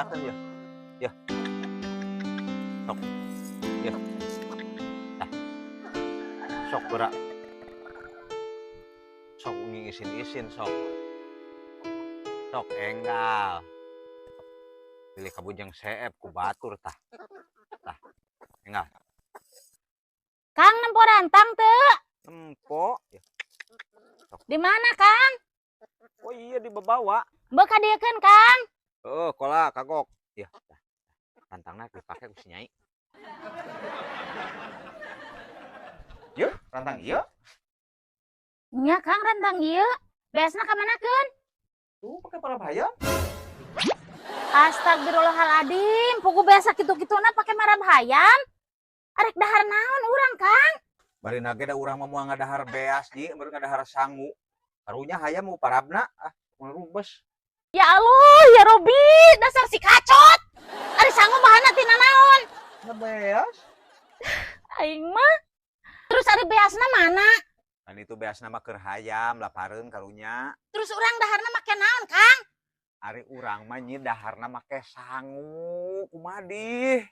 Beakeun ya. Ya. Sok. Ya. Tah. Sok geura. Sok ngisin-isin sok. Sok enggal. Pilih kabujeng seep ku batur tah. Tah. Enggal. Kang nempo rantang teu? Nempo. Ya. Di mana, Kang? Oh iya di babawa. Mbok kadiekeun, Kang. Heeh, kola kagok. Ya. Tah. Rantangna dipake ku si Nyai. Yeuh, rantang ieu. Nya, Kang, rantang ieu. Beasna ka manakeun? Tuh pake parab hayam. Astagfirullahaladzim, pugu beas kitu-kituna pake marab hayam. Arek dahar naon urang, Kang? Bari ge da urang mah moal ngadahar beas ji, baru ngadahar sangu. Karunya hayam mau parabna, ah, moal rubes. Ya Allah, ya Robi, dasar si kacot. Ari sangu bahanna tina naon? Na beas. Aing mah. Terus ari beasna mana? Kan itu beasna mah keur hayam, lapareun karunya. Terus urang daharna make naon, Kang? Ari urang mah nyi daharna make sangu, kumaha dih?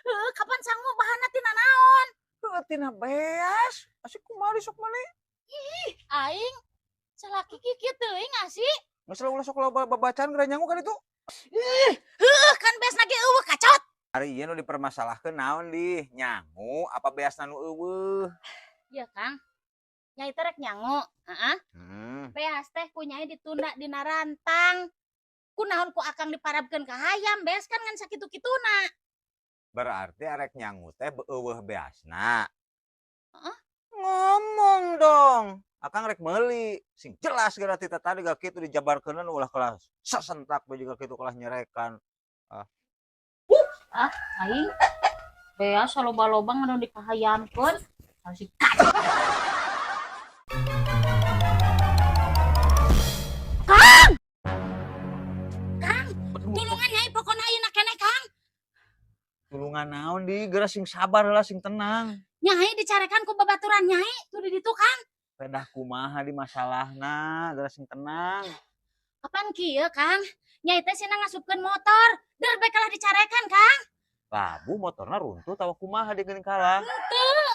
Heuh, kapan sangu bahanna tina naon? Heuh, tina beas. Asik kumaha di sok maneh? Ih, aing salaki kieu teuing asih. Geus lah ulah sok loba babacaan geura nyangu kan itu. Ih, heuh kan beasna ge eueuh kacot. Ari ieu nu dipermasalahkeun naon dih? Nyangu apa beasna nu eueuh? Iya, Kang. Nyai teh rek nyangu, heeh. Beas teh ku nyai ditunda dina rantang. Kunaon ku akang diparabkeun ka hayam, beas kan ngan sakitu-kituna. Berarti arek nyangu teh eueuh beasna. Heeh. Ngomong dong. Akang rek meuli, sing jelas geura ti tadi gak kitu dijabarkeun ulah kelas sasentak bae juga kitu kelas nyerekan. Ah. Ah, aing beas loba-loba ngan dikahayamkeun. Si kacot. Kang! Kang, tulungan nyai pokona ayeuna keneh, Kang. Tulungan naon di, geura sing sabar lah, sing tenang. Nyai dicarekan ku babaturan nyai, tuh di ditu, Kang. Pedah kumaha di masalahna, geura sing tenang. Kapan kieu, Kang? Nyai teh sina ngasupkeun motor, der bae kalah dicarekan, Kang. Labu motorna runtuh tawa kumaha di geuning kalah. Henteu.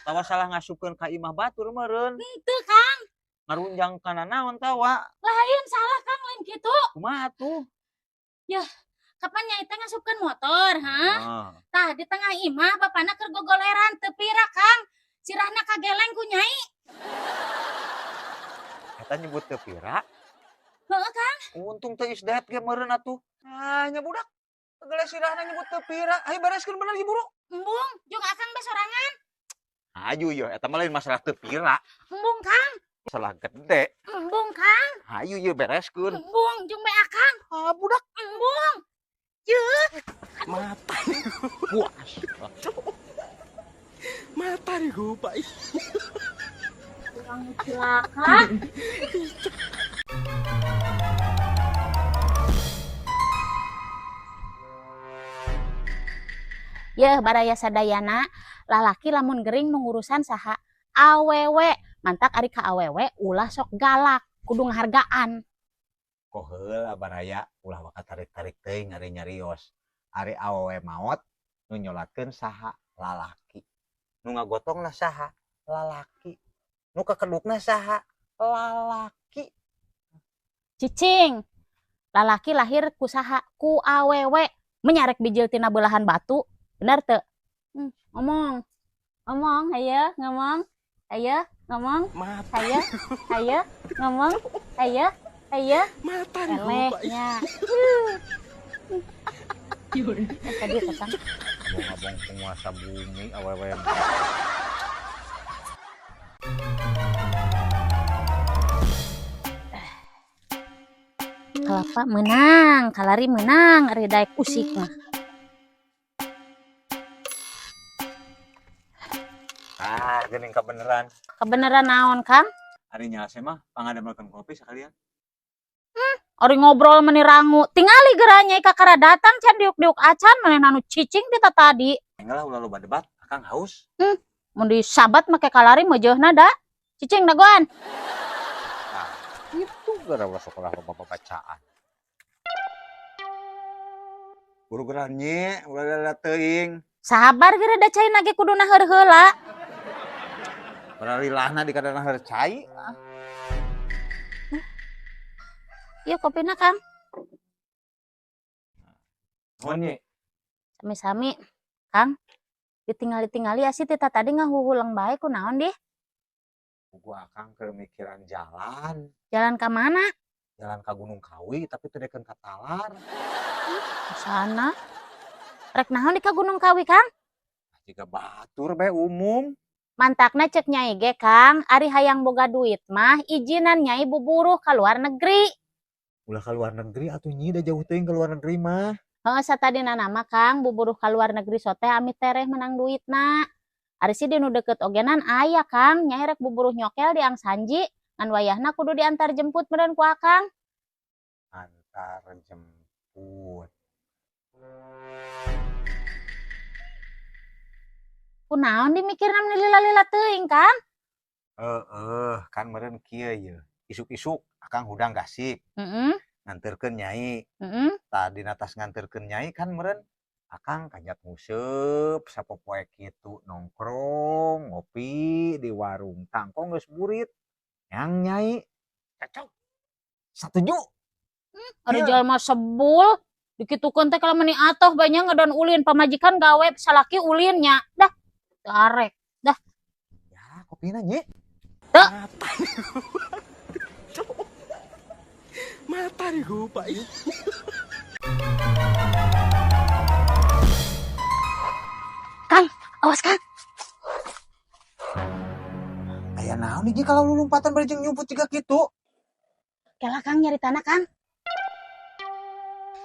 Tawa salah ngasupkeun ka imah batur meureun. Henteu, Kang. Ngarunjang kana naon tawa? Lain salah, Kang, lain kitu. Kumaha tuh? Yah, kapan nyai teh ngasupkeun motor, ha? Heeh. Tah di tengah imah bapana keur gogoleran teu pira, Kang. Sirahna kageleng ku nyai. Eta nyebut teu pira? Heeh, Kang. Untung teu isdet ge meureun atuh. Ah, nya budak. Geuleuh sirahna nyebut teu pira. Ayo bereskeun bener ieu buru. Embung, jeung akang bae sorangan. Hayu yeuh, eta mah lain masalah teu pira. Embung, Kang. Masalah gede. Embung, Kang. Hayu yeuh bereskeun. Embung, jeung bae akang. Ah, budak. Embung. Yeuh. Mata. Puas. Mata nih gue, Pak. Kurang cilaka. Yeuh, baraya sadayana, lalaki lamun gering mengurusan saha awewe, mantak ari ka awewe ulah sok galak, kudu ngahargaan. Koh heula baraya ulah waka tarik-tarik teuing ari nyarios. Ari awewe maot nu nyolatkeun saha lalaki. Nu ngagotongna saha lalaki. Nu kakedukna saha lalaki. Cicing. Lalaki lahir ku saha? Ku awewe. Menyarek bijil tina belahan batu. Bener teu? Ngomong. Ngomong, ayo ngomong. Ayo ngomong. Mata. Ayo, ayo ngomong. Ayo, ayo. Mata nih gue, Pak. Elehnya. Tadi kata. Abang-abang penguasa bumi awewe. Kelapa menang, kalari menang, ari daek usik mah. Ah, geuning kebeneran. Kebeneran naon, Kang? Ari nyalse mah pangadamelkeun kopi sekalian. Ari ngobrol meni rangu. Tingali geura nyai kakara datang can diuk-diuk acan manehna nu cicing ti tadi. Enggal lah ulah loba debat, akang haus. Mun disabat make kalari meujeuhna da. Cicing dagoan. Nah, itu gara ulah sekolah loba babacaan. Buru geura Nyi, ulah teuing. Sabar geura, da cai ge kudu naheur heula. Baralilahna di kadana heur cai. Ieu kopina, Kang. Nuhun, Nyi. Sami-sami. Kang, ditinggali-tingali asi ti tadi ngahuhuleng bae, kunaon dih? Gua akang keur mikiran jalan. Jalan ka mana? Jalan ka Gunung Kawi, tapi teu dekeun ka Talar. Sana. Rek naon di ka Gunung Kawi, Kang? Jiga batur bae umum. Mantakna cek Nyai ge, Kang, ari hayang boga duit mah ijinan Nyai buburuh ka luar negeri. Ulah ka luar negeri atuh, Nyi, da jauh teuing ke luar negeri mah. Heeh, satadina mah, Kang, buburuh ka luar negeri sote ami tereh menang duitna. Ari sih di nu deket ogenan aya, Kang, Nyai rek buburuh nyokel di Angsanji, ngan wayahna kudu diantar jemput meureun ku Akang. Antar jemput. Kunaon dimikirna meni lila-lila teuing, Kang? Heeh, kan meureun kieu ye. Isuk-isuk akang hudang gasik nganterkeun Nyai. Tah, dina tas nganterkeun Nyai kan meureun akang kajat nguseup sapopoe kitu, nongkrong ngopi di warung tangkong geus burit. Yang Nyai cocok. Satuju. Ari Iya. jalma sebul dikitukeun teh kalau meni atoh banyak ngedon ulin, pamajikan gawe salaki ulin nya. Dah, teu arek. Ya, kopina, Nyi. Mata Mata Pak. Kang, awas, Kang. Aya naon Nyi kalau lu lompatan bari jeung nyumput jiga kitu? Kela, Kang, nyaritana, Kang.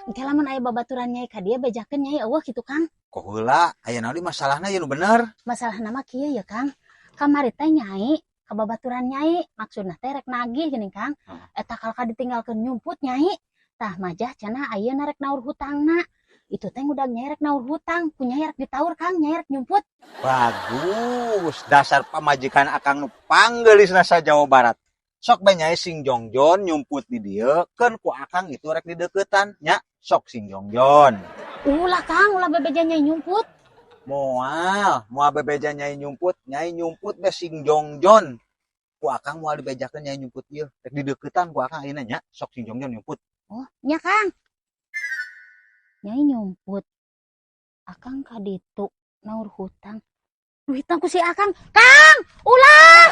Engke lamun aya babaturan Nyai ka dieu, bejakeun Nyai euweuh kitu, Kang. Kok heula, aya naon di masalahna ya nu bener? Masalah nama kieu ya, Kang. Kamari teh Nyai ka babaturan Nyai, maksudna teh rek nagih geuning, Kang. Eta kalka ditinggalkeun nyumput Nyai. Tah, majah cenah ayeuna rek naur hutangna. Itu teh ngudag Nyai rek naur hutang, ku Nyai rek ditaur, Kang, Nyai rek nyumput. Bagus, dasar pamajikan akang nu panggeulisna sa Jawa Barat. Sok bae Nyai sing jongjon nyumput di dieu, keun ku akang itu rek dideukeutan nya, sok sing jongjon. Ulah, Kang, ulah bebeja Nyai nyumput. Moal, moal bebeja Nyai nyumput, Nyai nyumput be sing jongjon. Ku akang moal dibejakeun Nyai nyumput ieu, rek dideuketan ku akang ayeuna nya, sok sing jongjon nyumput. Oh, nya, Kang. Nyai nyumput. Akang ka ditu naur hutang. Duitna ku si Akang. Kang, ulah.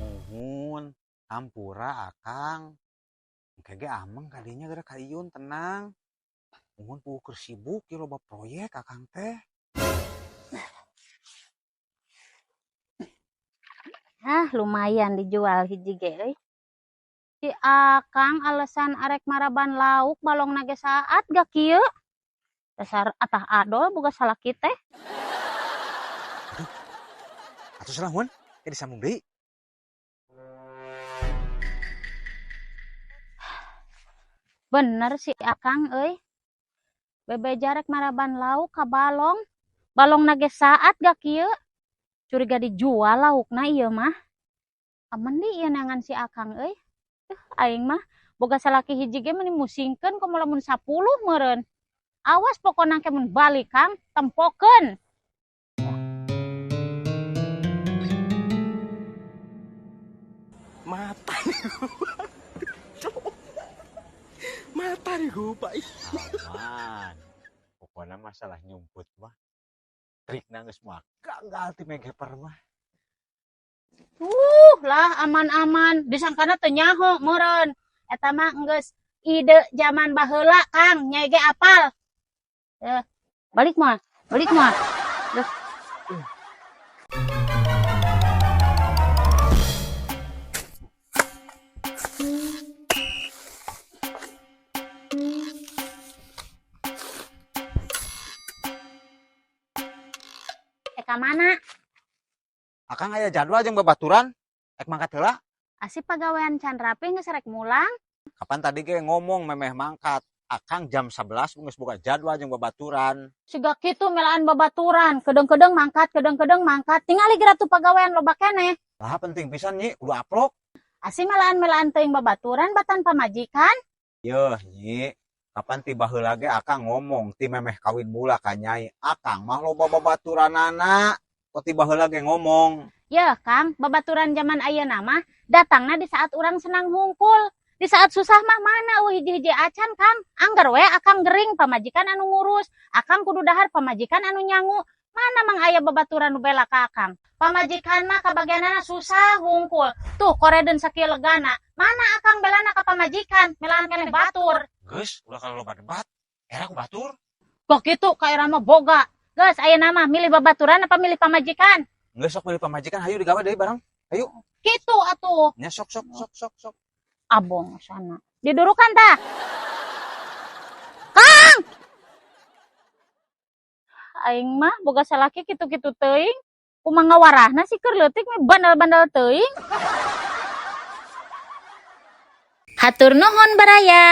Muhun, hampura Akang. Engke ge ameng kadinya geura ka Iyun, tenang. Muhun, puguh keur sibuk ieu, loba proyek Akang teh. Ah, lumayan dijual hiji ge euy. Si Akang alasan arek maraban lauk, balong ge saat gak kieu. Dasar atah adol boga salaki teh. Atuh salah hun, ke disambung deui. Bener si Akang euy. Bebeja rek maraban lauk ka balong. Balong ge saat gak kieu. Curiga dijual laukna ieu mah. Aman di ieu nangan si Akang euy. Aing mah boga salaki hiji ge meni musingkeun, komo lamun 10 meureun. Awas pokona ke mun balik, Kang, tempokeun. Mata Mata Pak. Aman. Pokoknya masalah nyumput mah trikna geus moal gagal ti Megeper mah. Lah aman-aman, disangkana teu nyaho meureun. Eta mah geus ide zaman baheula, Kang, Nyai ge apal. Balik mah, balik mah. Duh. Ka mana? Akang aya jadwal jeung babaturan, rek mangkat heula. Asih pagawean can rapi, geus rek mulang. Kapan tadi ge ngomong memeh mangkat. Akang jam 11 geus boga jadwal jeung babaturan. Siga kitu melaan babaturan, kedeng-kedeng mangkat, kedeng-kedeng mangkat. Tingali geura tuh pagawean loba keneh. Lah, penting pisan, Nyi, kudu aplok. Asih melaan-melaan teuing babaturan batan pamajikan. Yeuh, Nyi. Kapan ti baheula ge akang ngomong ti memeh kawin mula ka Nyai. Akang mah loba babaturanana. Kok ti baheula ge ngomong. Yeuh, Kang, babaturan zaman ayeuna mah datangna di saat urang senang hungkul. Di saat susah mah mana euweuh hiji-hiji acan, Kang. Angger we akang gering, pamajikan anu ngurus. Akang kudu dahar, pamajikan anu nyangu. Mana mang aya babaturan nu bela ka akang? Pamajikan mah kabagianana susah hungkul. Tuh koredeun sakieu legana. Mana akang belana ka pamajikan? Melaan keneh batur. Geus, ulah kalau loba debat. Era ku batur. Kok kitu ka era mah boga. Geus, ayeuna mah milih babaturan apa milih pamajikan? Geus, sok milih pamajikan, hayu digawe deui bareng. Hayu. Kitu atuh. Nya, sok sok sok sok sok. Abong sana. Didurukan tah. Kang! Aing mah boga salaki kitu-kitu teuing. Kumaha ngawarahna sih, keur leutik mah bandal-bandal teuing. Hatur nuhun, baraya.